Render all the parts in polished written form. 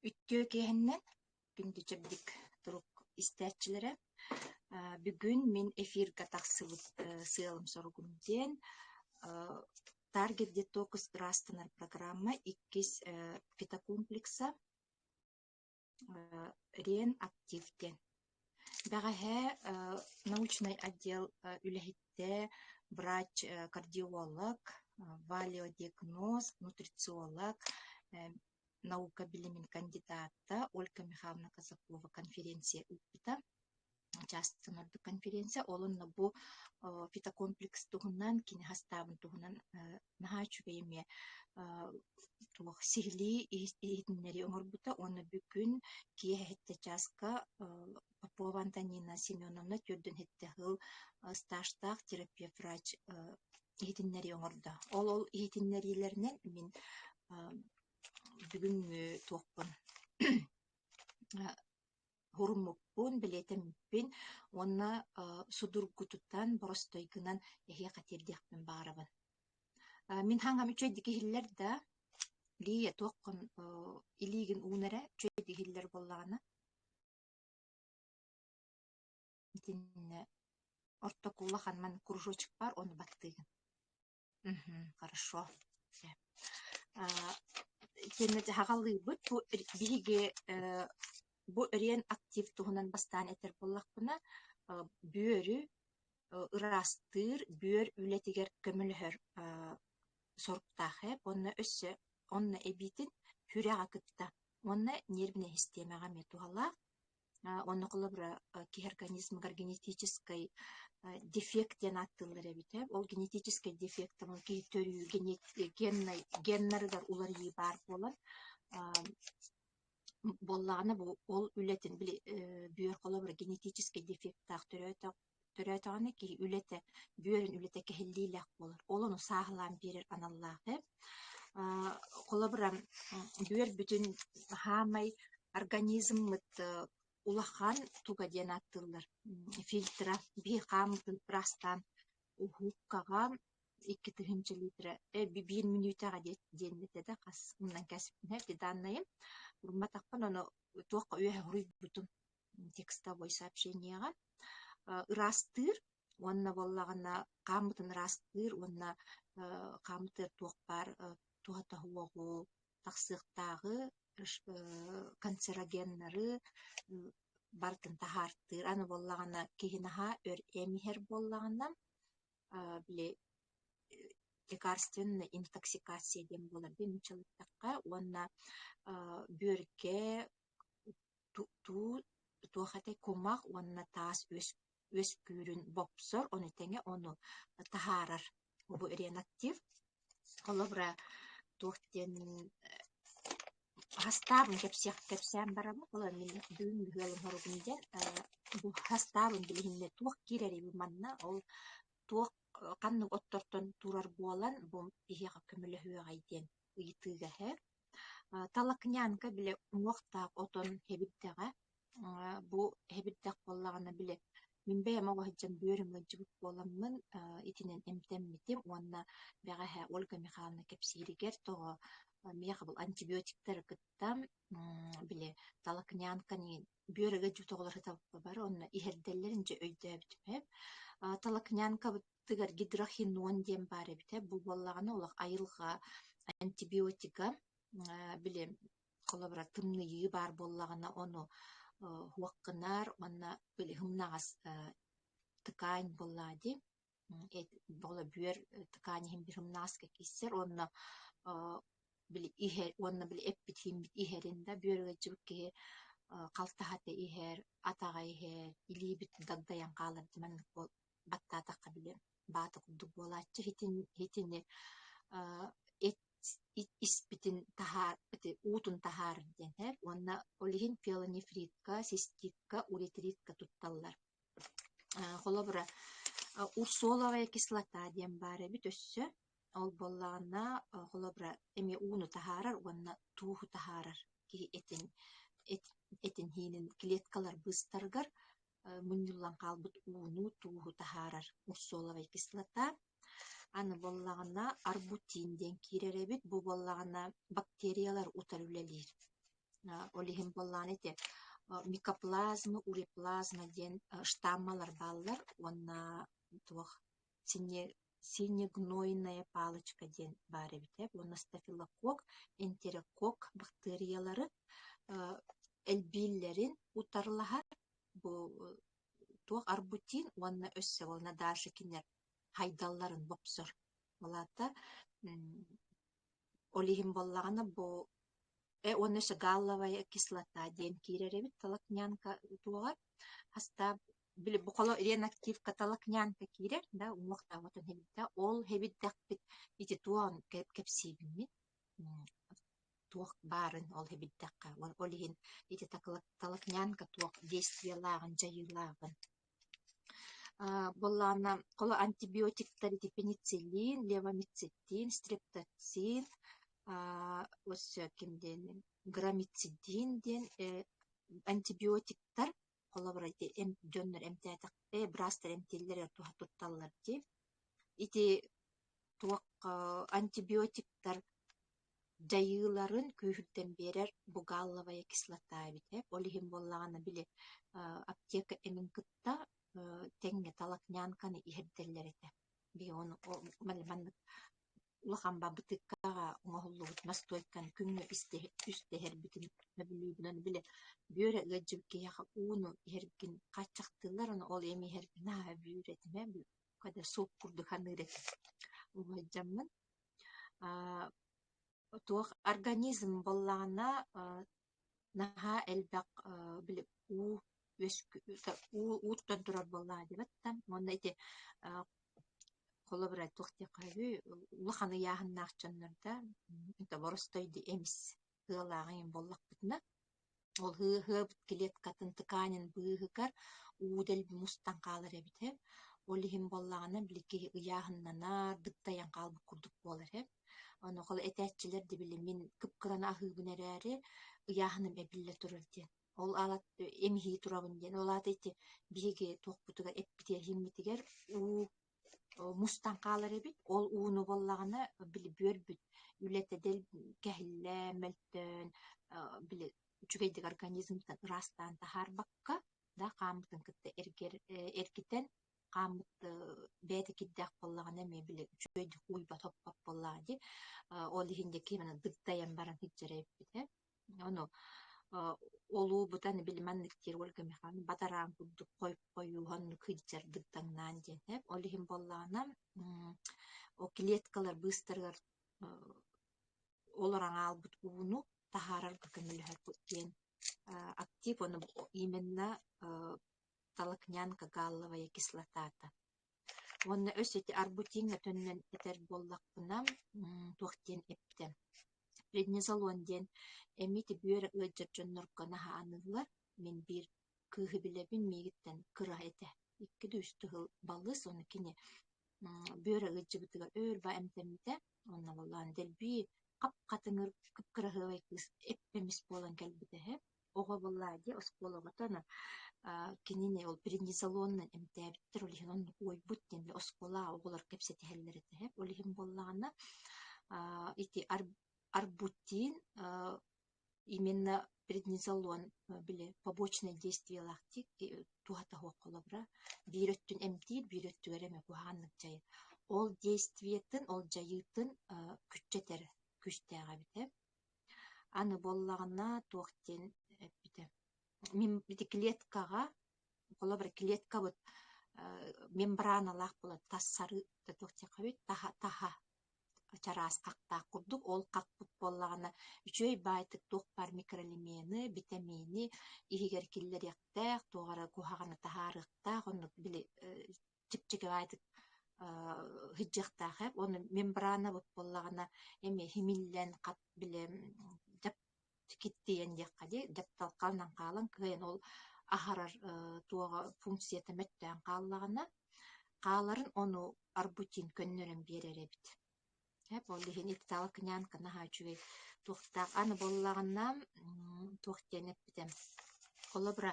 Үтүө киэһэннэн күндү чэбдик турук истээччилэрэ. Бүгүн мин эфирга тахсыбыт сыалым-соругум диэн Target Detox ыраастанар программа иккис фитокомплекса Рен Актив диэн. Бэҕэһээ научнай отдел үлэһиттэ врач кардиолог, валиодиагноз, нутрициолог, наука билимин кандидата Ольга Михайловна Казакова конференция ыыппыта. Учаастан ордук конференция. Ол онно бу фитокомплекс туһунан, кини хастаабын туһунан наһаа үчүгэй эмиэ туох сиһилии иһитиннэрии оҥорбута уонна бүгүн киэһэ сэттэ чааска Попова Антонина Семеновна төрдүн сэттэ сыл стажтаах терапевт врач иһитиннэрии оҥордо. Ол иһитиннэриилэринэн мин бүгүҥҥү туохпун Һуруммуппун, бэлиэтэммиппин уонна судургутутан, боростуойгунан эһиэхэ тиэрдиэхпин баҕарабын. Мин хаҥам үчүгэйдик иһиллэр да, Лия туоххун илиигин уун эрэ үчүгэйдик иһиллэр буоллаҕына итиннэ ортоку улахан маннык кружочек баар, ону баттыыгын. Мгм, хорошо. Итиэннэ дьаһаҕалыыбыт. Бу биһиги бу эриэн актив туһунан бастаан этэр буоллахпына, бүөрү ыраастыыр, бүөр үлэтигэр көмөлөһөр соруктаах ээ. Уонна өссө онно эбиитин сүрэҕи кытта уонна нервнэй систиэмэҕэ эмиэ туһалаах. Онно холобура киһи организмыгар генетическэй дефект диэн ааттыыллар эбит ээ. Ол генетическэй дефект киһи төрүү геннай геннарыгар уларыйыы баар буолан буоллаҕына бу ол үлэтин били бүөр холобура генетическэй дефектаах төрөөтөҕүнэ киһи үлэтэ бүөрүн үлэтэ кэһиллиилээх буолар. Ол ону сааһылаан биэрэр аналлаах ээ. Холобура бүөр бүтүн хаамай организммыт улахан туга диэн ааттыыллар фильтра биһи хааммытын ыраастаан уһуккаҕа 2000 литра биир мүнүүтэҕэ диэн этэ да хас умнан кээспитинэ ити дааннайым урматахпын ону туохха үөһэ уруйбутум текстовой сообщениеҕа ыраастыыр уонна буоллаҕына хааммытын ыраастыыр уонна хааммытыгар туох баар туһата суоҕу тахсыахтааҕы канцерогеннары барытын таһаартыыр. Аны буоллаҕына киһи наһаа өр эм иһэр буоллаҕына били лекарственная интоксикация диэн буолар диэн нууччалыттахха уонна бүөргэ туох этэй кумах уонна таас үөскүүрүн бопсор, ону тэҥэ ону таһаарар бу реактив. Холобура, туох диэн хастаабын кэпсиэх кэпсээн барабын, ол мин бүгүн ыалым хоругун диэн бу хастаабын билиһиннэ туох киирэрий бу манна, ол туох ханнык оттортон турар буолан бу биһиэхэ көмөлөһүөҕэй диэн ыйытыыга иһэр. Толокнянка бile уҥуохтаах отон эбиттэҕэ. Бу эбирдэх буоллаҕына били мин бэйэм оҕо сылдьан бүөрүм ыалдьыбыт буоламмын итинэн эмтэммитим уонна бэҕэһээ Ольга Михайловна кэпсииригэр тоҕо миэхэ бу антибиотиктары кытта били толокнянканы бүөрүгэ дьүт оҕолор сытабыппар онно иһэрдэллэрин дьэ өйдөөбүтүм ээ. Толокнянкабытыгар гидрохинон диэн баар эбитэ. Бу буоллаҕына олох айылҕа антибиотига били холобура тымныйыы баар буоллаҕына ону уоххунар уонна били һымнаҕас ткань буоллаа дии буола бүөр ткань иһин биир һымнаҕаска киирсэр уонна били иһэр уонна били эппит иһиммит иһэрин да бүөр ыалдьыбыт киһи халтаһата иһэр, атаҕа иһэр, илиибит дагдайан хаалар дии маннык баттаатахха били баата курдук буолааччы итини эт испитин таһаар уутун таһаарар диэн эр уонна ол иһин пиелонефритка, циститка, уретритка тутталлар. Холобура, урсоловая кислота диэн баар эбит өссө. Ол буоллаҕына, холобура, эмиэ ууну таһаарар уонна тууһу таһаарар киһи этин этин иһинин клеткалар быыстарыгар мунньуллан хаалбыт ууну, тууһу таһаарар урсоловая кислота. Аны буоллаҕына арбутин диэн киирэр эбит. Бу буоллаҕына бактериялар утары үлэлиир. Ол иһин буоллаҕына ити микоплазма, уреплазма диэн штаммалар бааллар уонна туох синегнойная палочка диэн баар эбит ээ уонна стафилококк, энтерококк бактыарыйалары элбииллэрин утарылаһар бу туох арбутин уонна өссө уонна даже кинилэр хайдалларын бопсор. Ол аата ол иһин буоллаҕына бу уонна өссө галловая кислота диэн киирэр эбит толокнянка туоҕар. Хаста били бу холо реактивка толокнянка киирэр да уҥуохтаабытын хэбиттэ ол хэбиттэхпит ити туоҕун кэпсиибин мин туох баарын ол хэбиттэххэ ол иһин ити толокнянка туох действиелааҕын дьайыылааҕын Буоллаҕына холо антибиотиктар ити пенициллин, левомицетин, стрептоцин, өссө ким диэн грамицидин диэн антибиотиктар холобура ити дьоннор эмтээтэх быраастар эмтииллэр туһа тутталлар дии. Ити туох антибиотиктар дьайыыларын күүһүрдэн биэрэр бугалловая кислота эбит ээ. Ол иһин буоллаҕына били аптека эмин кытта тэҥҥэ толокнянканы иһэрдэллэр этэ. Биһи ону маннык улахан бытыыккаҕа оҥоһуллубут настойканы күҥҥэ үстэ иһэрбитин сөбүлүүбүн. Били бүөрэ ыалдьыбыт киһиэхэ ууну иһэргин хааччахтыыллар, ону ол эми иһэрбин наһаа бүөр этим ээ, суп курдук саныыр этим. Ыалдьаммын Туох организм буоллаҕына наһаа элбэх били уу уу ууттан турар буоллаҕа диэбэт да уонна ити холобура туох диэххэ сөбүй улахан ыйааһыннаах дьоннор да боростой эмис ыалааҕын иһин буоллахпытына ол ыһыабыт клеткатын тканин быыһыгар уу дэлби мустан хаалар эбит ээ. Ол иһин буоллаҕына били киһи ыйааһыннанар, дыктайан хаалбыт курдук буолар ээ. Онуоха этээччилэр да били мин кып-кыраны аһыыбын эрээри ыйааһыным эбиллэ турар диэн. Ол аалат эмиһии турабын диэн. Ол аата ити биһиги туохпутугар эппитигэр иһиммитигэр уу мустан хаалар эбит. Ол ууну буоллаҕына били бүөрбүт үлэтэ кэһиллэ, мөлтөөн, били үчүгэйдик организмтан ыраастаан таһаарбакка да хааммытын кытта эргитэн хааммыт бэйэтэ кирдээх буоллаҕына эмиэ били үчүгэйдик уйбат-хоппот буоллаҕа дии. Ол иһин диэки дыктайан баран сылдьар эбиппит ээ. Ону олуубутан били маннык диир Ольга Михайловна батараан курдук хойуоһаннык сылдьар дыгдаҥнаан диэн ээ. Ол иһин буоллаҕына ол клеткалар быыстарыгар олорон хаалбыт ууну таһаарарга көмөлөһөр диэн актив ону именно толокнянка галловая кислотата. Уонна өс ити арбутиҥҥа төннөн этэр буоллахпына, туох диэн эптэ Преднизолон диэн эмиэ бүөр ыалдьар дьоннорго наһаа аныыллар. Мин биир кыыһы билэбин, миигиттэн кыра этэ. Икки да үс тыһыл балыс, ону кини бүөрэ ыалдьыбытыгар өөр ба эмтэммитэ. Уонна буоллаҕына дэлби хап-хатыҥыр кып-кыраһыабай кыыс эп-эмис буолан кэлбитэ үһү. Оҕо буоллаа дии оскуола оҕото аны кинини ол преднизолонунан эмтээбиттэр, ол иһин оннук уойбут диэн оскуола оҕолор кэпсэтиһэллэр этэ. Ол иһин буоллаҕына ити арбутин именно преднизолон били побочное действиелаах туһата суох холобура биир өттүн эмтиир, биир өттүгэр эмэ куһаҕаннык дьайар. Ол действиетын, ол дьайыытын күччэтэр күүстээх эбит ээ. Аны буоллаҕына туох диэн эппитэ мин ити клеткаҕа холобура клеткабыт мембраналаах буолар тас сарыы туох диэххэ таһа таһа чараас хахтаах курдук ол хахпыт буоллаҕына үчүгэй баайтык туох баар микроэлемены, битэмиини иһигэр киллэриэхтээх, туох эрэ куһаҕаны таһаарыахтаах оннук били чэпчэки баайдык сылдьыахтаах ээ. Уонна мембрана буоллаҕына эмиэ химиллэн хат били дьап киттийэн диэххэ дии дьапталҕанан хаалан кыайан ол аһарар туоҕа функцията мөттөөн хааллаҕына хааларын ону арбутин көннөрөн биэрэр эбит. Ол иһин италкнянка наһаа үчүгэй туохтаах аны буоллаҕына туох диэн эппитэ холобура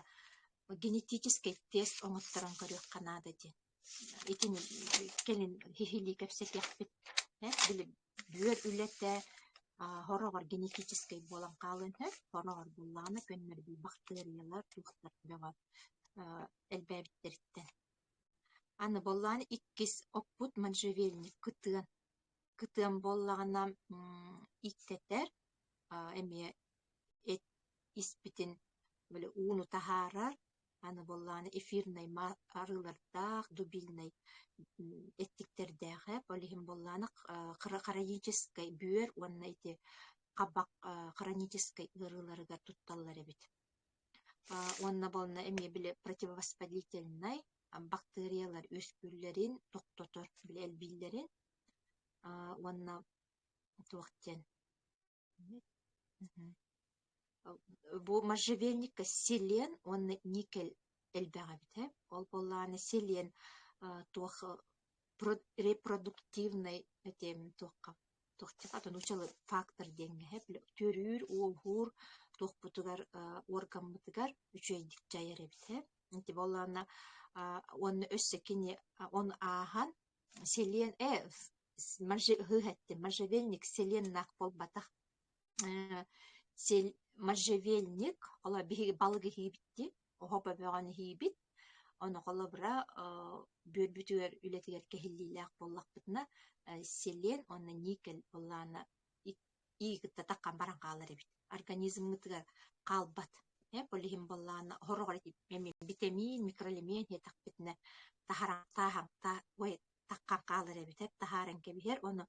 генетическэй тест оҥотторон көрүөххэ наада диэн. Итини кэлин киһилии кэпсэтиэхпит. Били бүөр үлэтэ, Хороҕор генетическэй буолан хаалыан сөп, хороҕор буоллаҕына көннөрү бактыарыйалар, туохтар бөҕө элбээбиттэриттэн. Аны буоллаҕына иккис оппут можжевельник кытыан. Кытыан буоллаҕына ииктэтэр, эмиэ эт испитин били ууну таһаарар, аны буоллаҕына эфирнэй арыылардаах, дубильнай эттиктэрдээх ээ, ол иһин буоллаҕына хроническай бүөр уонна ити хабах хроническай ыарыыларыгар тутталлар эбит. Уонна буолна эмиэ били противовоспалительнай бактыарыйалар үөскүүллэрин тохтотор, били элбииллэрин уонна туох диэн Бу можжевельникка селен уонна никель элбэх эбит ээ. Ол буоллаҕына селен туох репродуктивнай этим туохха туох нууччалыы фактор диэҥҥэ төрүүр, уоһуур туохпутугар органмытыгар үчүгэйдик дьайар эбит ээ. Ити буоллаҕына уонна өссө кини ону ааһан селен можжевельник селеннаах буолбатах можжевельник ола биһиги балык иһиибит дии, оһох бөҕөнү иһиибит. Ону холобура бүөрбүтүгэр үлэтигэр кэһиллиилээх буоллахпытына селен уонна никель буоллаҕына ии кытта таххан баран хаалар эбит. Организммытыгар хаалбат. Ол иһин буоллаҕына хороҕор битэмиин, микроэлемент иһэтэхпитинэ таһаран ой таххан хаалар эбит, таһааран кэбиһэр. Ону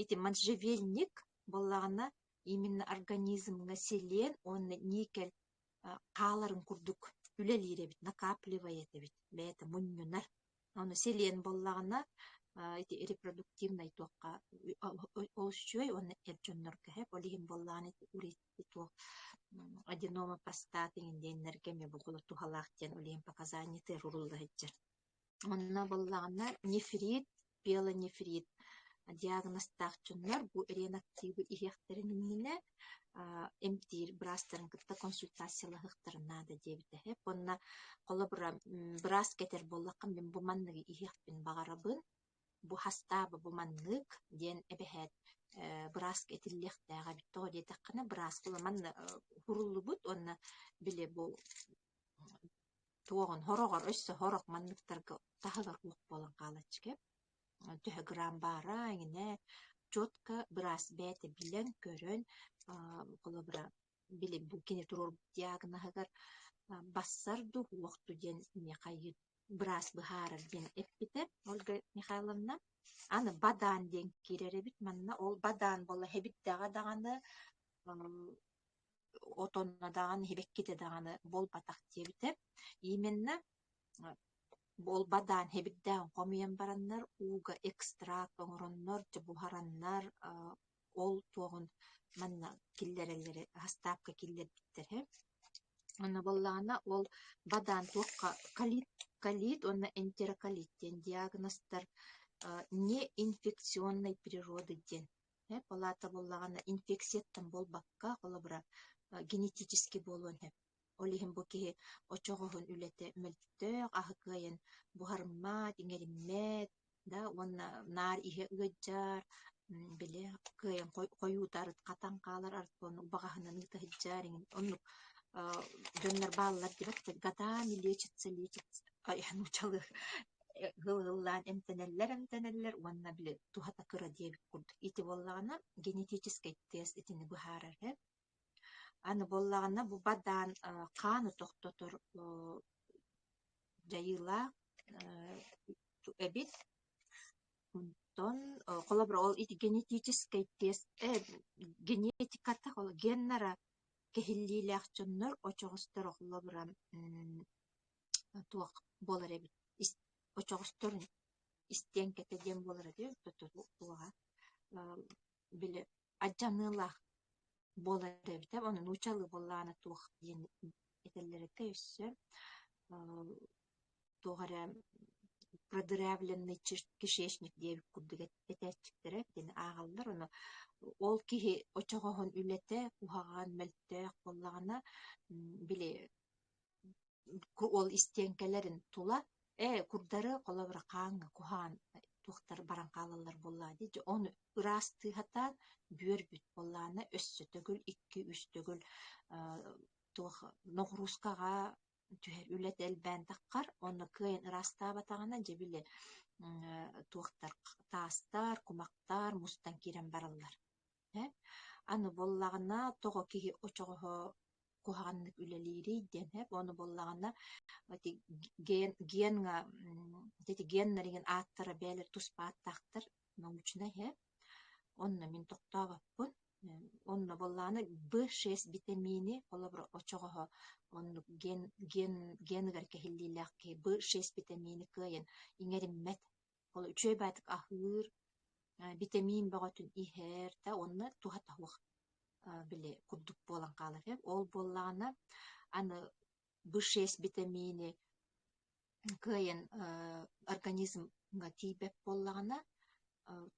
ити можжевельник буоллаҕына именно организмҥа селен уонна никель хааларын курдук үлэлиир эбит, накапливает эбит, бэйэтэ мунньунар. Ону селен буоллаҕына ити репродуктивнай туохха олус үчүгэй уонна эр дьоннорго һэп, ол иһин буоллаҕына ити туох аденома простаты диэннэргэ эмиэ бугулу туһалаах диэн ол иһин показаниетыгар урулла сылдьар. Онно буоллаҕына нефрит, пиелонефрит диагнозтаах дьоннор бу реактивы иһиэхтэрин иннинэ эмтиир быраастарын кытта консультациялаһыахтарын наада диэбитэ сөп. Уонна холобура быраас кэтэр буоллахха мин бу манныгы иһиэхпин баҕарабын, бу хастааба бу маннык диэн эбэһээт бырааска этиллиэхтээх эбит. Тоҕо диэтэххинэ быраас манна уһуруллубут уонна били бу туоҕун хороҕор өссө сорох манныктарга таһыгар уох буолан хаалаччы кэп төһө грамм баара эҥинэ четко быраас бэйэтэ билэн көрөн холобура били бу кини туруорбут диагноһыгар бассар дуу уох дуу диэн миэхэ быраас быһаарар диэн эппитэ Ольга Михайловна. Аны бадаан диэн киирэр эбит манна ол бадаан буолла эбиттэҕэ даҕаны отонно даҕаны, сибэккитэ даҕаны буолбатах диэбитэ. Именно буолбадаан хэбирдээн хомуйан бараннар ууга экстракт оҥороннор, дьэ буһараннар ол туоҕун манна киллэрэллэри астаапка киллэрбиттэр һэ. Онно буоллаҕына ол бадаан туохха колит, колит уонна энтероколит диэн диагнозтар неинфекционной природы диэн Палата буоллаҕына инфекцияттан буолбакка, холобура, генетически буолуон сөп. Ол иһин бу киһи очоҕоһун үлэтэ мөлтөх, аһы кыайан буһарыммат, иҥэриммэт да уонна наар иһэ ыалдьар, били кыайан хойуута арыт хатан хаалар, арыт уонна убаҕаһынан ыыта сылдьар иҥин оннук дьоннор бааллар диэбэт годами лечится, лечится нууччалыы Ыһыл-ыһыллаан эмтэнэллэр-эмтэнэллэр уонна били туһата кыра диэбит курдук. Ити буоллаҕына генетическэй тест итини быһаарар ээ. Аны буоллаҕына бу бадаан хааны тохтотор дьайыылаах эбит. Онтон холобура ол ити генетическэй тест генетиката геннара кэһиллиилээх дьоннор очоҕосторо холобура туох буолар эбит очоҕосторун истиэҥкэтэ диэн буолара дии туоҕа били алдьаныылаах буолар эбит ону нууччалыы буоллаҕына туох диэн этэллэр этэ өссө туох эрэ продырявленный кишечник диэбит курдук этээччиктэрэ диэн ааҕаллар ону ол киһи очоҕоһун үлэтэ куһаҕан мөлтөөх буоллаҕына били Ол истиэҥкэлэрин тула ээ курдары холобура хааҥҥа куһаҕан туохтар баран хаалаллар буоллаҕа дии. Дьэ ону ыраастыы сатаан бүөрбүт буоллаҕына өссө төгүл икки-үс төгүл туох ноҕуруускаҕа түһэр үлэтэ элбээн таххар, онно кыайан ыраастаабатаҕына дьэ били туохтар таастар, кумахтар мустан киирэн бараллар. Э Аны буоллаҕына тоҕо киһи очоҕоһо куһаҕаннык үлэлиирий диэн эп ону буоллаҕына ити ген генҥа ити геннэригин ааттара бэйэлэр туспа ааттаахтар научнай э онно мин тохтообоппун. Онно буоллаҕына Б6 битэмиини холобура очоҕоһо оннук ген ген геныгар кэһиллиилээх киһи Б6 битэмиини кыайан иҥэриммэт. Ол үчүгэй баайдык аһыыр, битэмиин бөҕөтүн иһэр да уонна туһата суох били курдук буолан хаалар. Ол буоллаҕына аны Б6 битэмиини кыайан организмҥа тиийбэт буоллаҕына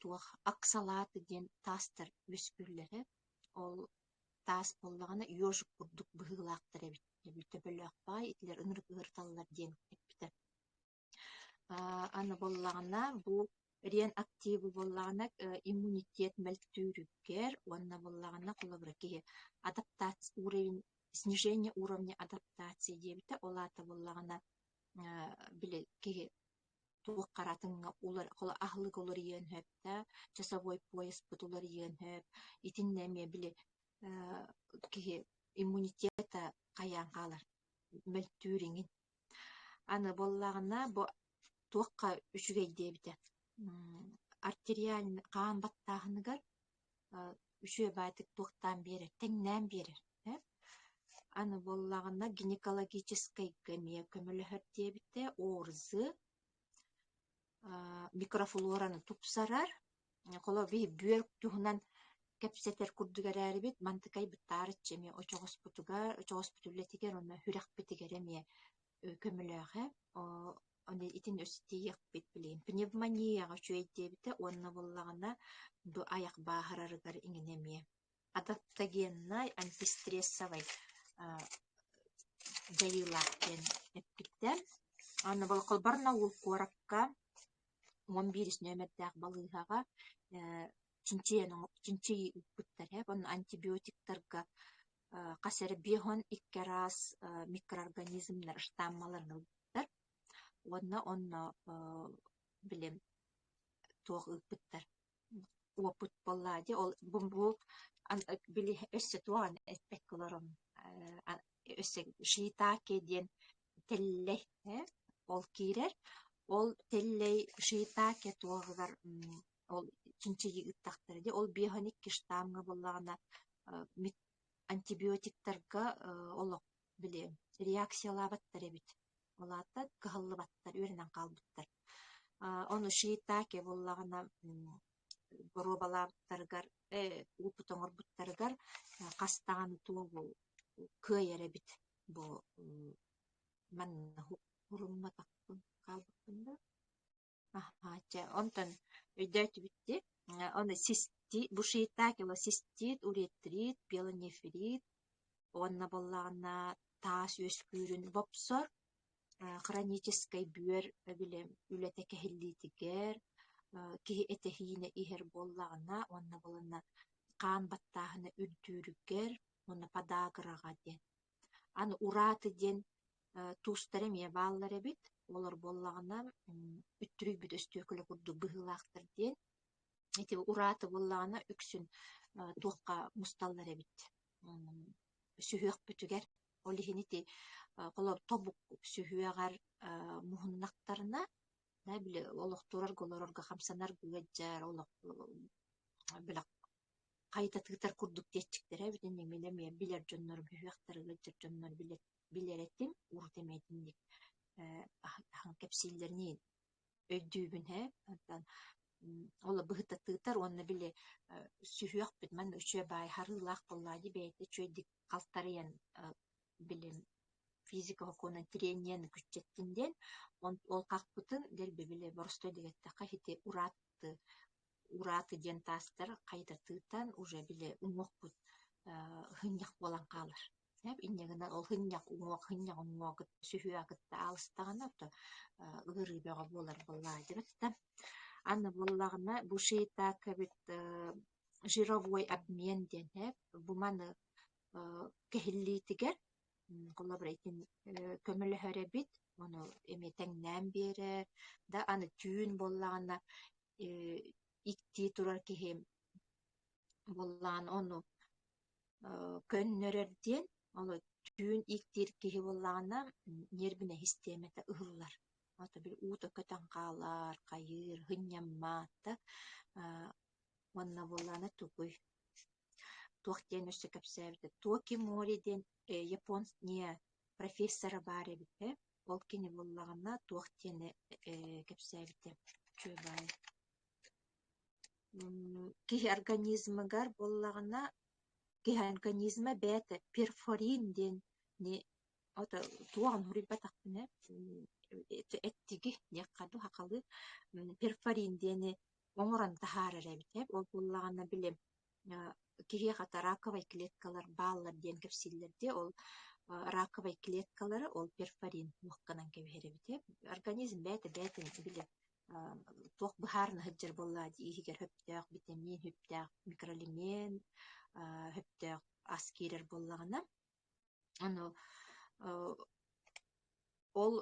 туох оксалаты диэн таастар үөскүүллэрэ. Ол таас буоллаҕына ёжик курдук быһыылаахтар эбит. Төбөлөөх баай итилэр ынырык ыарыталлар диэн эппитэ. Аны буоллаҕына бу риэн активы буоллаҕына иммунитет мөлтүүрүгэр уонна буоллаҕына холобура киһи адаптация уровень снижение уровня адаптации диэбитэ ол аата буоллаҕына били киһи туох харатыҥҥа аһылык уларыйыан сөп да часовой пояспыт уларыйыан сөп итиннэ эмиэ били киһи иммунитета хайаан хаалар мөлтүүр иҥин. Аны буоллаҕына бу туохха үчүгэй диэбитэ артериальный хаан баттааһыныгар үчүгэй баайдык туохтаан биэрэр, тэҥнээн биэрэр ээ. Аны буоллаҕына гинекологическайга эмиэ көмөлөһөр диэбитэ, ОРЗ микрофлораны тупсарар. Холобур, биһи бүөр туһунан кэпсэтэр курдук эрээрибит, мантыкайбыт таарыччы эмиэ очоҕоспутугар, очоҕоспут үлэтигэр уонна сүрэхпитигэр эмиэ көмөлөөх ээ. Ону итин өссө тиийиэхпит билигин. Пневмонияҕа үчүгэй диэбитэ уонна буоллаҕына бу айах бааһырарыгар иҥин эмиэ адаптогеннай антистрессовай дьайыылаах диэн эппиттэр. Аны Барнаул куоракка 11 нүөмэрдээх балыыһаҕа чинчийэн чинчийии ыыппыттар ээ. Онно антибиотиктарга хас эрэ 52 араас микроорганизмнар штаммаларын ылбыттар уонна онно били туох ыыппыттар уопут буоллаа дии ол бу били өссө туох эппэккэ олоробун өссө шиитаке диэн тэллэй ол киирэр ол тэллэй шиитаке туоҕугар ол чинчийии ыыттахтара дии ол 52 штаммҥа буоллаҕына антибиотиктарга олох били реакциялаабаттар эбит. Ол аата кыһаллыбаттар, үөрэнэн хаалбыттар. Ону шиитаке буоллаҕына боруобалаабыттарыгар, уопут оҥорбуттарыгар хас даҕаны туоҕу кыайар эбит бу манна урумматахпын хаалбыппын да Аһаа, чэ, онтон өйдөөтүбүт дии. Ону систи бу шиитаки цистит, уретрит, пиелонефрит уонна буоллаҕына таас үөскүүрүн бопсор, хроническай бүөр били үлэтэ кэһиллиитигэр, киһи этэһиинэ иһэр буоллаҕына уонна буолана хаан баттааһына үрдүүрүгэр уонна подаграҕа диэн. Аны урааты диэн туустара эмиэ бааллар эбит, олор буоллаҕына үттүрүйбүт өстүөкүлэ курдук быһыылаахтар диэн. Ити урааты буоллаҕына үксүн туохха мусталлар эбит сүһүөхпүтүгэр. Ол иһин ити холобур тобук сүһүөҕэр муһуннахтарына, били олох турарга олорорго хамсанарга ыалдьар, олох били хайыта тыытар курдук диэччиктэрэ эбит мин эмиэ билэр дьоннорум үһүөхтэрэ ыалдьар дьоннор билэр этим урут эмиэ итинник аһаҥ кэпсииллэрин өйдүүбүн ээ оттон ол быһыта тыытар уонна били сүһүөхпүт манна үчүгэй баай харыылаах буоллаа дии бэйэтэ үчүгэйдик халтарыйан били физика сокуонун тириэньийэни күччэттин диэн ол хахпытын дэлби били боростуой диэтэххэ ити ураатты урааты диэн таастар хайыта тыытан уже били уҥуохпут һынньах буолан хаалар. Инньэ гынан ол һынньах уҥуох һынньах уҥуох сүһүөҕэ кытта аалыстаҕына то ыарыы бөҕө буолар буоллаҕа диэбит да. Аны буоллаҕына бу шиитака эбит жировой обмен диэн ээ бу маны кэһиллиитигэр холобура итин көмөлөһөр эбит, ону эмиэ тэҥнээн биэрэр да аны түүн буоллаҕына иттии турар киһи буоллаҕына ону көннөрөр диэн ол түүн ииктиир киһи буоллаҕына ньиэрбинэй систиэмэтэ ыһыллар. Ото били уута көтөн хаалар, хайыыр, һынньаммат да уонна буоллаҕына тугуй туох диэн өссө кэпсээбитэ Токи Мори диэн япон не профессора баар эбит ээ. Ол кини буоллаҕына туох диэни кэпсээбитэ үчүгэй Киһи организмыгар буоллаҕына киһи организма бэйэтэ перфорин диэн ото туоҕун суруйбатахпына эттиги диэххэ дуу сахалыы перфорин диэни оҥорон таһаарар эбит ээ. Ол буоллаҕына били киһиэхэ раковай клеткалар бааллар диэн кэпсииллэр дии. Ол раковай клеткалары ол перфорин муохканан кэбиһэр эбит ээ. Организм бэйэтэ бэйэтин били туох быһаарына сылдьар буоллаҕа дии иһигэр сөптөөх битэмиин, сөптөөх микроэлемент, сөптөөх ас киирэр буоллаҕына Ону ол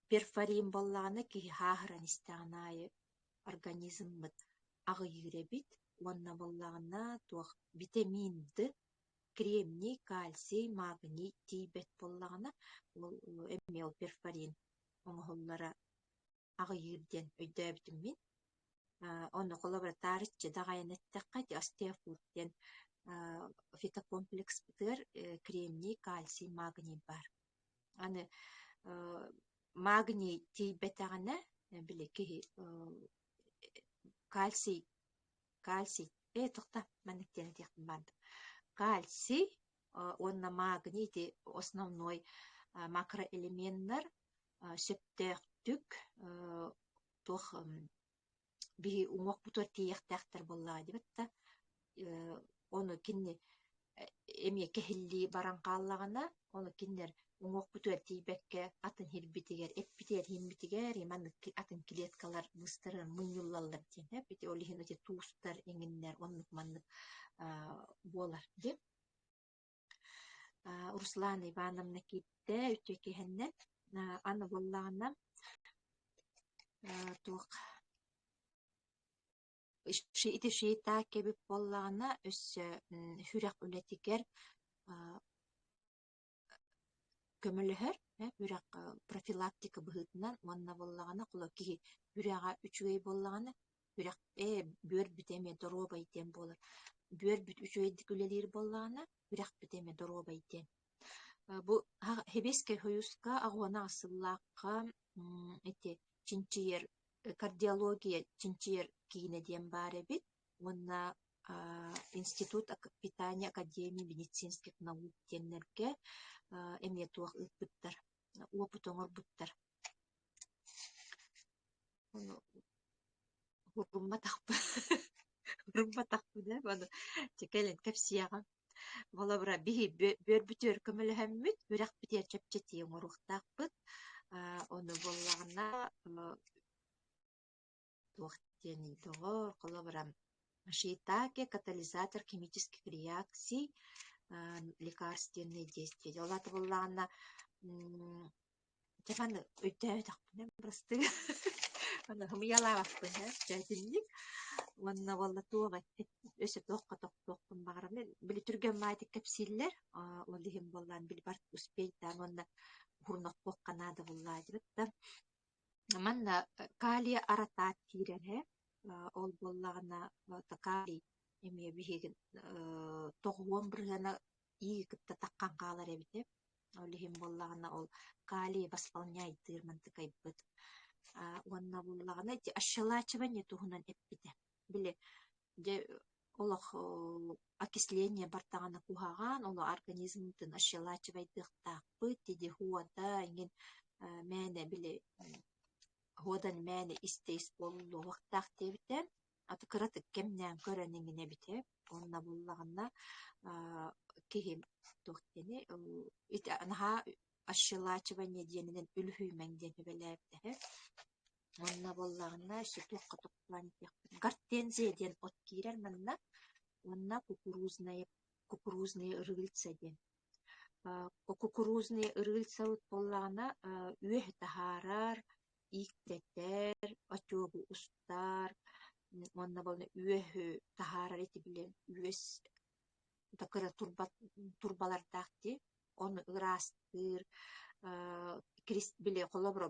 перфорин буоллаҕына киһи хааһыран истэҕин аайы организммыт аҕыйыыр эбит уонна буоллаҕына туох витамин Д, кремний, кальций, магний тиийбэт буоллаҕына ол эмиэ ол перфорин оҥоһуллара аҕыйыыр диэн өйдөөбүтүм мин. Онно холобура таарыччы даҕайан эттэххэ ити остеофур диэн фитокомплекспытыгар кремний, кальций, магний баар. Аны магний тиийбэтэҕинэ били киһи кальций кальций ээ тохто маннык диэн этиэхпин баҕардым. Кальций уонна магний ити основной макроэлеменнэр сөптөөхтүк туох биһи уҥуохпутугар тиийиэхтээхтэр буоллаҕа диэбит да ону кини эмиэ кэһиллии баран хааллаҕына ону кинилэр уҥуохпутугар тиийбэккэ атын сирбитигэр эппитигэр иһиммитигэр маннык атын клеткалар быстаран мунньуллаллар диэн ити ол иһин ити туустар иҥиннэр оннук маннык буолар диэн Руслана Ивановна киирдэ үтүө киһиннэн аны буоллаҕына туох ити шиитаки эбит буоллаҕына өссө сүрэх үлэтигэр көмөлөһөр үрэх профилактика быһыытынан уонна буоллаҕына холо киһи үрэҕэ үчүгэй буоллаҕына үрэх ээ бүөрбүтэ эмиэ доруобай диэн буолар. Бүөрбүт үчүгэйдик үлэлиир буоллаҕына үрэхпит эмиэ доруобай диэн. Бу Сэбиэскэй Сойууска аҕуона сыллаахха ити чинчийэр кардиология чинчийэр киинэ диэн баар эбит уонна Институт питания Академии медицинских наук диэннэргэ эмиэ туох ыыппыттар, уопут оҥорбуттар. Урумматахпын урумматахпын ээ маны чэ кэлин кэпсиэҕим. Холобура биһи бүөрбүтүгэр көмөлөһөммүт, үрэхпитигэр чэпчэтии оҥоруохтаахпыт. Ону буоллаҕына туох диэний доҕоор, холобура шиитаке катализатор химических реакций лекарственные действия. Ол аата буоллаҕына Дьэ маны өйдөөбөтөхпүнэ бырастыы аны ымыйалаабаппын ээ дьэ итинник уонна буолла туох өссө туохха тохтуохпун баҕарабын били түргэн маайтык кэпсииллэр ол иһин буоллаан били барт успейдаан уонна уһурунахпыахха наада буоллаа диэбит да манна калия аратаат киирэр ээ ол буоллаҕына калий эмиэ биһигин тоҕуон бырыһыана ии кытта таххан хаалар эбит ээ. Ол иһин буоллаҕына ол калий восполняйдыыр мантыкайбыт. Уонна буоллаҕына ити ощелачивание туһунан эппитэ. Били дьэ олох окисление бартаҕына куһаҕан, ол организммытын ощелачивайдыахтаахпыт, ити хуода эҥин мээнэ били хуодан мээнэ истэ-ис буолуохтаах диэбитэ. Аты кыратык кэмнээн көрөн эҥин эбитэ. Уонна буоллаҕына киһи туох диэни ити наһаа ощелачивание диэнинэн үлүһүйүмэҥ диэн сүбэлээбитэ. Уонна буоллаҕына өссө туохха тохтоон этиэхпин гортензия диэн от киирэр манна уонна кукурузная кукурузные рыльца диэн. Кукурузные рыльца буоллаҕына үөһ таһаарар, ииктэтэр, отёгу устар уонна буолла үөһү таһаарар ити били үөс да кыра турбалардаах дии, ону ыраастыыр, били холобура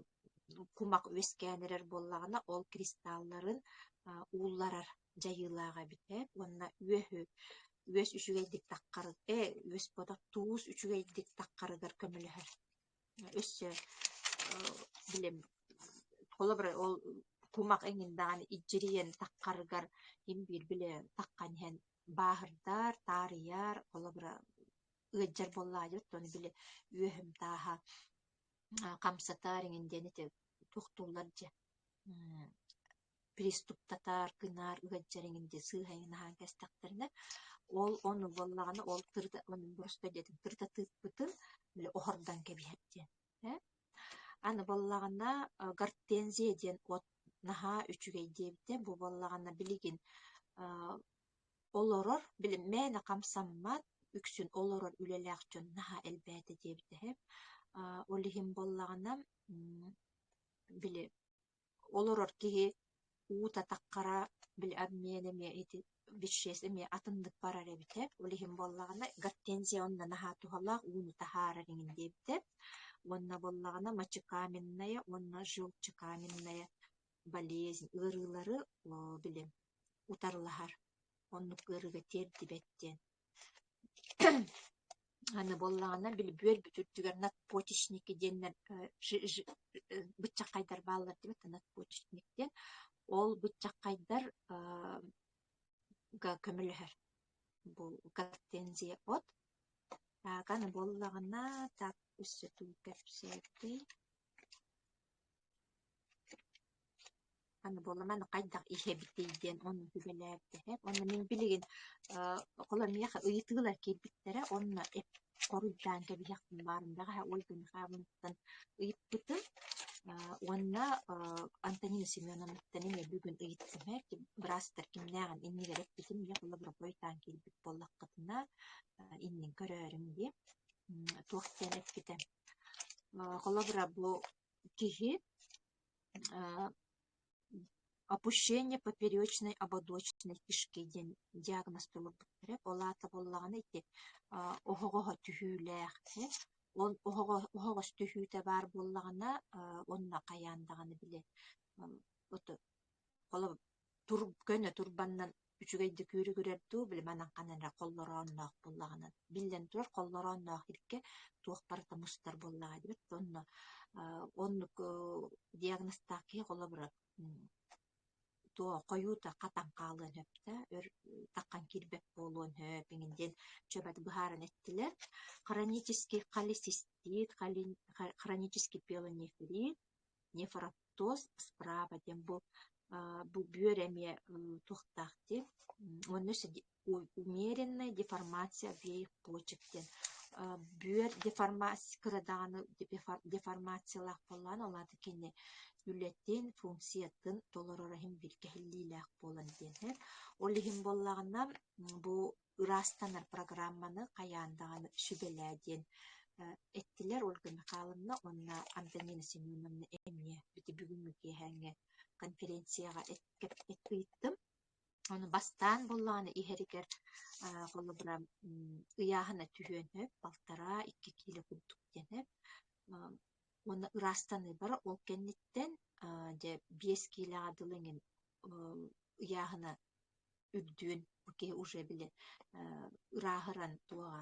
кумах үөскээн эрэр буоллаҕына, ол кристалларын уулларар дьайыылаах эбит ээ уонна үөһү үөс үчүгэйдик таххар ээ үөс буолбатах туус үчүгэйдик таххарыгар көмөлөһөр. Өссө билим холобура ол кумах эҥин даҕаны илдьирийэн таххарыгар син биир били таххан иһэн бааһырдар, таарыйар, холобура ыалдьар буоллаҕа оттон били үөһүм тааһа хамсатар эҥин диэн ити туохтууллар дьэ приступтатар, гынар, ыалдьар эҥин диэн сыыһа эҥин аһаан кэстэхтэринэ ол ону буоллаҕына ол тырыта боростуой диэтим тырыта тыыппытын били оһордон кэбиһэр диэн ээ. Аны буоллаҕына гортензия диэн от наһаа үчүгэй диэбитэ бу буоллаҕына билигин олорор били мээнэ хамсаммат үксүн олорор үлэлээх дьон наһаа элбээтэ диэбитэ үһү. Ол иһин буоллаҕына били олорор киһи уута таххара били обмен эмиэ ити веществ эмиэ атыннык барар эбитэ. Ол иһин буоллаҕына гортензия онно наһаа туһалаах ууну таһаарар иҥин диэбитэ. Уонна буоллаҕына мочекаменная уонна желчекаменная болезнь ыарыылары били утарылаһар оннук ыарыыга тиэрдибэт диэн. Аны буоллаҕына били бүөрбүт үрдүгэр надпочечники диэннэр быччаххайдар бааллар диэбит надпочечник диэн. Ол быччаххайдар көмөлөһөр. Бу гортензия от. Так, аны буоллаҕына так өссө тугу кэпсээтий? Аны буолла маны хайдах иһэбитий диэн ону сүбэлээбитэ. Уонна мин билигин холо миэхэ ыйытыылар киирбиттэрэ уонна хоруйдаан кэбиһиэхпин баарым бэҕэһээ Ольга Михайловнаттан ыйыппытым уонна Антонина Семеновнаттан эмиэ бүгүн ыйыттым ээ быраастар кимнээҕин иннигэр эппитим ийэ холобура хойутаан киирбит буоллаххытына иннин көрөөрүҥ диэн туох диэн эппитэ холобура бу киһи Опущение поперечной ободочной кишки диэн диагноз толорбуттара. Ол аата буоллаҕына ити оһоҕоһо түһүүлээх ол оһоҕос түһүүтэ баар буоллаҕына онно хайаан даҕаны били көнө турбаннан үчүгэйдик үөрүгүрэр дуу, били манан ханан эрэ холлороонноох буоллаҕына, биллэн турар холлороонноох иргэ туох барыта мустар буоллаҕа диэбит. Онно оннук диагнозтаах киһи холобура туох хойуута хатан хаалыан сөп да, өр таххан киирбэт буолуон сөп эҥин диэн чөбөт быһааран эттилэр. Хронический холецистит, хронический пиелонефрит, нефроптоз справа диэн бу бүөр эмиэ туохтаах диэн уонна өссө умеренная деформация обеих почек диэн бүөр деформация кыра даҕаны деформациялаах буоллаҕына ол аата кини үлэтин функциятын толороро иһин биир кэһиллиилээх буолан диэн ол иһин буоллаҕына бу ыраастанар программаны хайаан даҕаны сүбэлээ диэн эттилэр Ольга Михайловна уонна Антонина Семеновна эмиэ ити бүгүҥҥү киэһээҥҥи конференцияҕа ыйыттым. Ону бастаан буоллаҕына иһэригэр холобура ыйааһына түһүөн сөп, балтараа, икки киилэ курдук диэн сөп. Уонна ыраастаныы бара ол кэнниттэн дьэ 5 киилэҕэ дылы эҥин ыйааһына үрдүөн бу киһи уже били ырааһыран туоҕа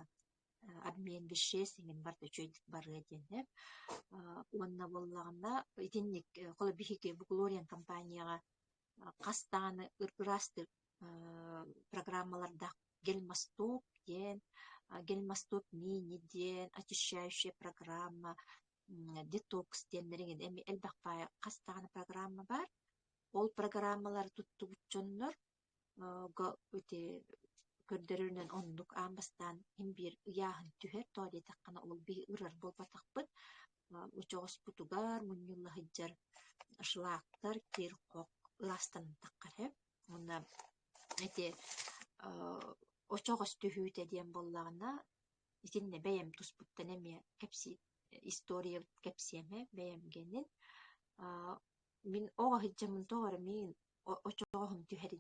обмен веществ иҥин барыта үчүгэйдик барыа диэн сөп. Уонна буоллаҕына итинник холобур биһиги бу Глориан компанияҕа хас даҕаны ыраастыыр программалардаах Гельмастоп диэн, Гельмастоп мини диэн, очищающая программа, детокс диэннэр эҥин эмиэ элбэх баайы хас даҕаны программа баар. Ол программалары туттубут дьоннор ити көрдөрөрүнэн оннук аан бастаан син биир ыйааһын түһэр, тоҕо диэтэххинэ ол биһи ырар буолбатахпыт. Очоҕоспутугар мунньулла сылдьар шлактар, кир-хох ыраастаннахха сөп. Уонна ити очоҕос түһүүтэ диэн буоллаҕына, итиннэ бэйэм туспуттан эмиэ кэпсии история кэпсиэм ээ бэйэм гэнин. Мин оҕо сылдьаммын тоҕо эрэ миигин очоҕоһум түһэр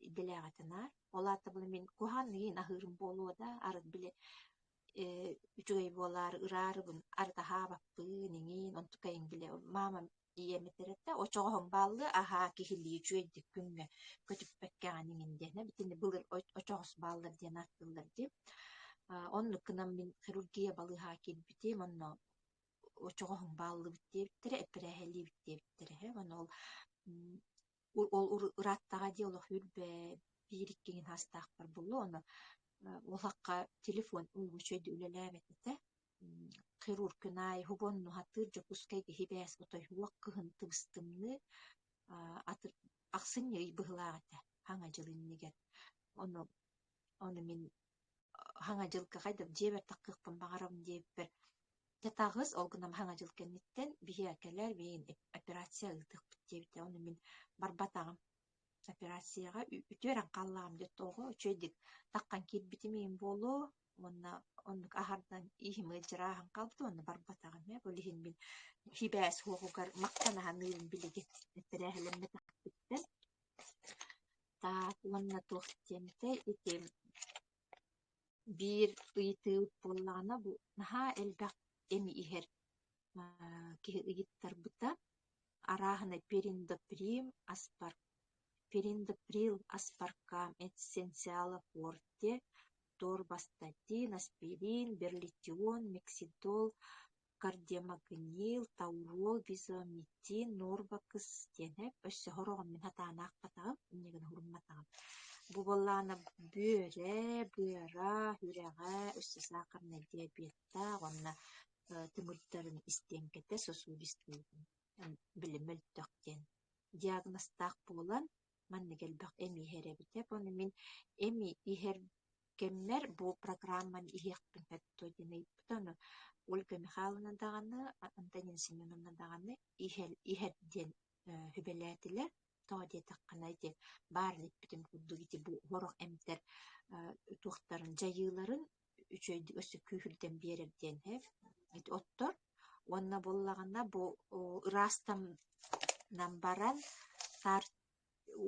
идэлээх этэ наар. Ол аата була мин куһаҕан аһыырым буолуо да, арыт били үчүгэй буолаары ыраарыбын арыт аһаабаппын иҥин онтукайын били маамам ийэм этэр этэ очоҕоһуҥ бааллыа аһаа киһилии үчүгэйдик күҥҥэ көтүппэккэҕин иҥин диэн итини былыр очоҕос бааллар диэн ааттыыллар дии. Оннук гынан мин хирургия балыыһаҕа киирбитим онно очоҕоһуҥ бааллыбыт диэбиттэрэ, эппэрээһэлиибит диэбиттэрэ. Уонна ол ол ырааттаҕа дии олох үрбэ биир иккигин саастаахпар буолуо ону улахха телефон үчүгэйдик үлэлээбэт этэ. Хирург күн аайы һубуонну сатыыр Дьокуускайга сибээс отой уох кыһын тыбыс-тымныы ахсынньы ый быһыылаах этэ Хаҥа дьыл иннигэр. Ону ону мин Хаҥа дьылга хайдах дьиэбэр таххыахпын баҕарабын диэбиппэр дьэ таҕыс, ол гынан Хаҥа дьыл кэнниттэн биһиэхэ кэлээр, миигин операция ыытыахпыт диэбитэ. Ону мин барбатаҕым. Операцияҕа үтүөрэн хааллаҕым дьэ тоҕо үчүгэйдик таххан киирбитим иһин буолуо уонна оннук аһардан иһим ыалдьарааһын хаалбыта уонна барбатаҕым ээ. Ол иһин мин сибээс суоҕугар махтана саныыбын билигин эпэрээһилэммэтэхпиттэн. Так уонна туох диэм этэй ити биир ыйытыыбыт буоллаҕына бу наһаа элбэх эми иһэр киһи ыйыттарбыта арааһынай периндоприм, аспар периндоприл, аспаркам, эссенциала форте, торбастатин, аспирин, берлитион, мексидол, кардиомагнил, таурол, визомитин, норвакс диэн өссө сороҕун мин сатаан аахпатаҕым, инньэ гынан уһурумматаҕым. Бу буоллаҕына бүөрэ, быара, үрэҕэ, өссө саахарнай диабеттаах уонна тымырдарын истиэҥкэтэ сосудистый били мөлтөх диэн диагнозтаах буолан маннык элбэх эми иһэр эбитэ. Ону мин эми иһэр кэммэр бу программаны иһиэхпин сөп дуо диэн ыйыппыта. Ону Ольга Михайловна даҕаны, Антонина Семеновна даҕаны иһэр, иһэр диэн сүбэлээтилэр. Тоҕо диэтэххинэ ити баар эппитим курдук ити бу сорох эмтэр туохтарын дьайыыларын үчүгэйдик өссө күүһүрдэн биэрэр диэн сөп. Ити оттор уонна буоллаҕына бу ыраастанан баран таар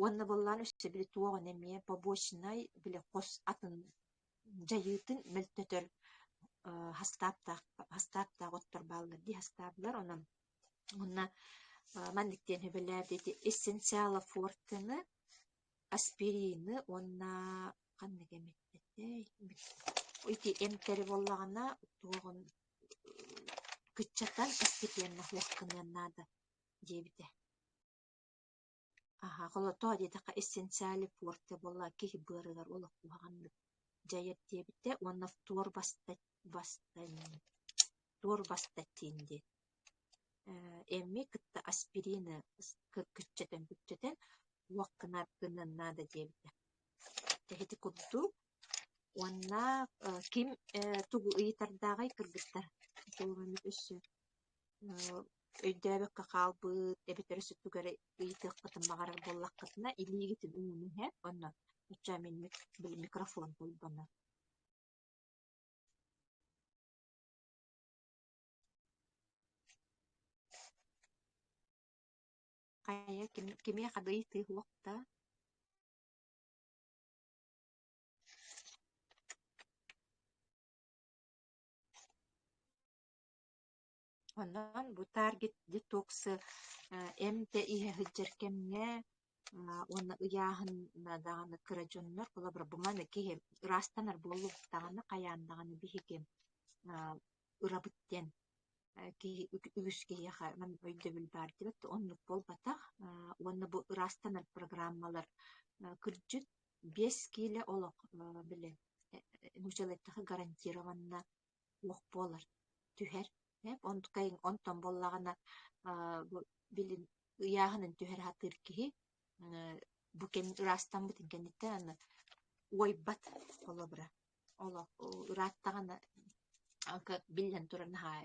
уонна буоллаҕына өссө били туоҕун эмиэ побочнай били хос атын дьайыытын мөлтөтөр хастааптаах хастааптаах оттор бааллар дии хастаабылар онон уонна маннык диэн сүбэлээбит ити эссенциала фортены аспирины уонна ханнык эмит этэй ити эмтэри буоллаҕына туоҕун кыччатан постепенно суох гыныан наада диэбитэ. Аһа, холотоо диэтэххэ эссенциали форте буолла киһи быарыгар олох куһаҕаннык дьайар диэбитэ уонна торбастатин диэн эми кытта аспирины кыччатан-күччэтэн уох гынар гыныан наада диэбитэ. Ити курдук уонна ким тугу ыйытардааҕый кыргыттар туох эмит өссө өйдөөбөккө хаалбыт эбэтэр өссө тугу эрэ ыйытыаххытын баҕарар буоллаххытына илиигитин уунуҥ иһэ уонна оччо мин били микрофон холбонор. Хайа ким кимиэхэ да ыйытыы суох да? Онон бу таргет детоксы эмтэ иһэ сылдьар кэмҥэ уонна ыйааһына даҕаны кыра дьоннор холобура бу маны киһи ыраастанар буоллуктаҕына хайаан даҕаны биһиги ырабыт диэн киһи үгүс киһиэхэ маннык өйдөбүл баар диэбэт оннук буолбатах уонна бу ыраастанар программалар кырдьык 5 киилэ олох били нууччалыы эттэххэ гарантированно уох буолар түһэр онтон буоллаҕына бу билин ыйааһынын түһэрэ сатыыр киһи бу кэм ыраастаммытын кэнниттэн аны уойбат холобура олох ырааттаҕына биллэн турар наһаа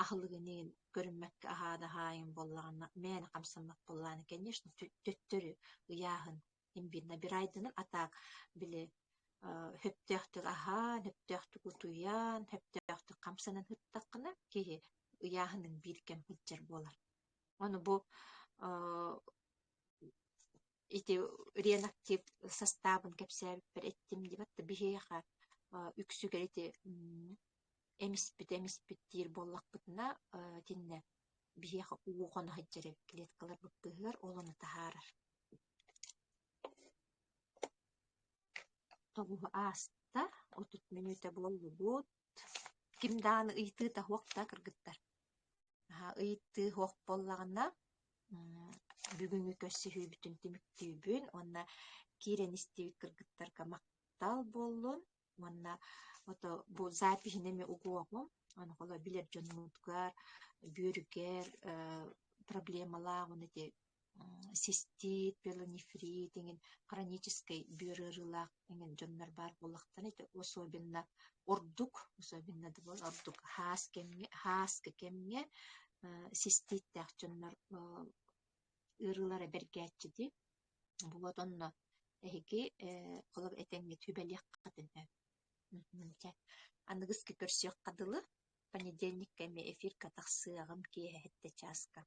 Аһылыгыныын көрүммэккэ аһаан аһаайын буоллаҕына, мээнэ хамсаммат буоллаҕына, конечно, төттөрү ыйааһын имбирь набирайданан, а так били сөптөөхтүк аһаан, сөптөөхтүк утуйан, сөптөөхтүк хамсанан сыттаххына, киһи ыйааһынын биир кэм сылдьар буолар. Ону бу ити реактив састаабын кэпсээбиппэр эттим диэбэт да биһиэхэ үксүгэр ити эмиспит эмиспит диир буоллахпытына итиннэ биһиэхэ уу хоно сылдьар эбит клеткаларбыт быыһыгар ол ону таһаарар. Тоҕуһу ааста, 30 мүнүүтэ буоллубут. Ким даҕаны ыйытыыта суох да кыргыттар. Ыйытыы суох буоллаҕына, бүгүҥҥү көрсүһүүбүтүн түмүктүүбүн уонна киирэн истибит кыргыттарга махтал буоллун уонна ото бу запиһин эмиэ угуоҕум. Ону холо билэр дьонмутугар, бүөрүгэр проблемалаах уонна ити цистит, пиелонефрит эҥин хроническай бүөр ыарыылаах эҥин дьоннор баар буоллахтарына ити особенно ордук особенно да буолар ордук хаас кэмҥэ хааскы кэмҥэ циститтээх дьоннор ыарыылара бэргээччи дии. Вот онно эһиги холобур этэҥҥэ сүбэлиэххитин сөп. Чэ, аныгыскы көрсүөххэ дылы, понедельникка эмиэ эфирка тахсыаҕым киэһэ сэттэ чааска.